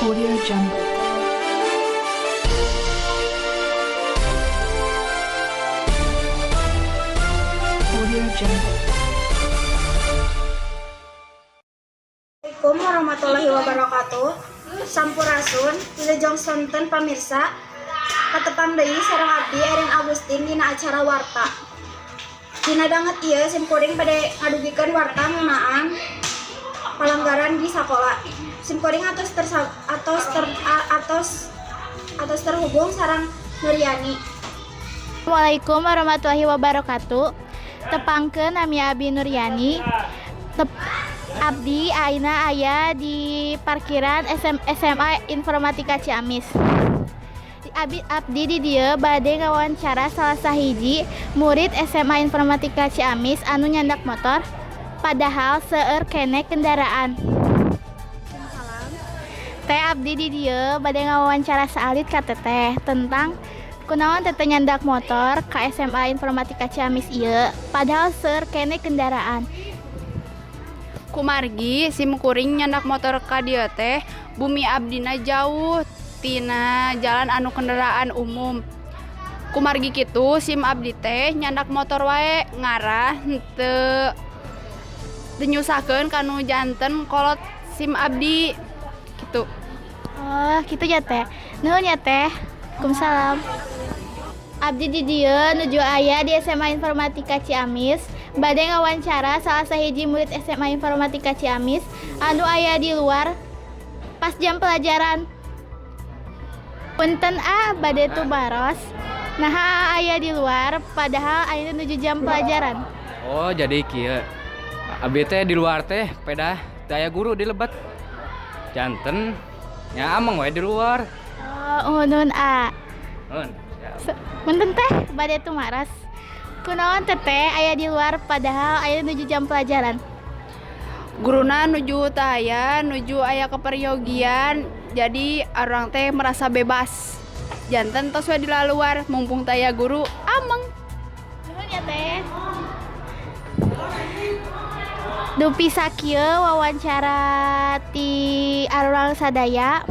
Audio Jungle. Audio Jungle. Assalamualaikum warahmatullahi wabarakatuh. Sampurasun, wilujeng sonten pamirsa. Katepang deui sareng abdi Erin Agustin dina acara Warta. Dina danget ieu simkuring bade ngadugikeun warta ngeunaan pelanggaran di sakola. Simkuring atos tersa, atos ter, a- atos atos terhubung sareng Nuryani. Assalamualaikum warahmatullahi wabarakatuh. Tepangkeun, nami Abi Nuryani. Abdi ayeuna aya di parkiran SMA Informatika Ciamis. Abdi di dieu bade ngawawancara salah sahiji murid SMA Informatika Ciamis anu nyandak motor padahal seueur keneh kendaraan. Teh, abdi di dieu bade ngawawancara saalit ka teteh tentang kunaon teteh nyandak motor ka SMA Informatika Ciamis ieu padahal seueur keneh kendaraan. Kumargi sim kuring nyandak motor ka dieu teh bumi abdina jauh tina jalan anu kendaraan umum. Kumargi kitu sim abdi teh nyandak motor wae ngarah henteu teu nyusahkeun kanu janten kolot sim abdi gitu. Oh, gitu ya, Teh. Nuhun ya, Teh. Waalaikumsalam. Abdi di dieu nuju aya di SMA Informatika Ciamis bade ngawancara salah sahiji murid SMA Informatika Ciamis anu aya di luar pas jam pelajaran. Punten ah, bade tumaros. Nah, aya di luar padahal ayeuna nuju jam pelajaran. Oh, jadi kieu. Abi teh di luar teh pedah teu aya guru di lebet. Janten nya ameng we di luar. Oh, nuhun a. Nuhun. Punten Teh, bade tumaros. Kunaon teteh aya di luar padahal ayeuna nuju jam pelajaran? Guruna nuju teu aya, nuju aya keperyogian, jadi urang teh merasa bebas. Janten tos we di luar, mumpung teu aya guru, ameng. Nuhun ya, Teh. Dupi sakieu wawancara ti arurang sadaya.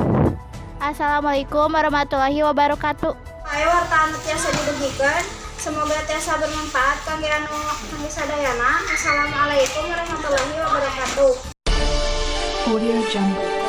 Assalamualaikum warahmatullahi wabarakatuh. Ayo, warta anu tiasa didugikeun. Semoga tiasa bermanfaat kangge anu kangge sadayana. Assalamualaikum warahmatullahi wabarakatuh. Audio Jungle.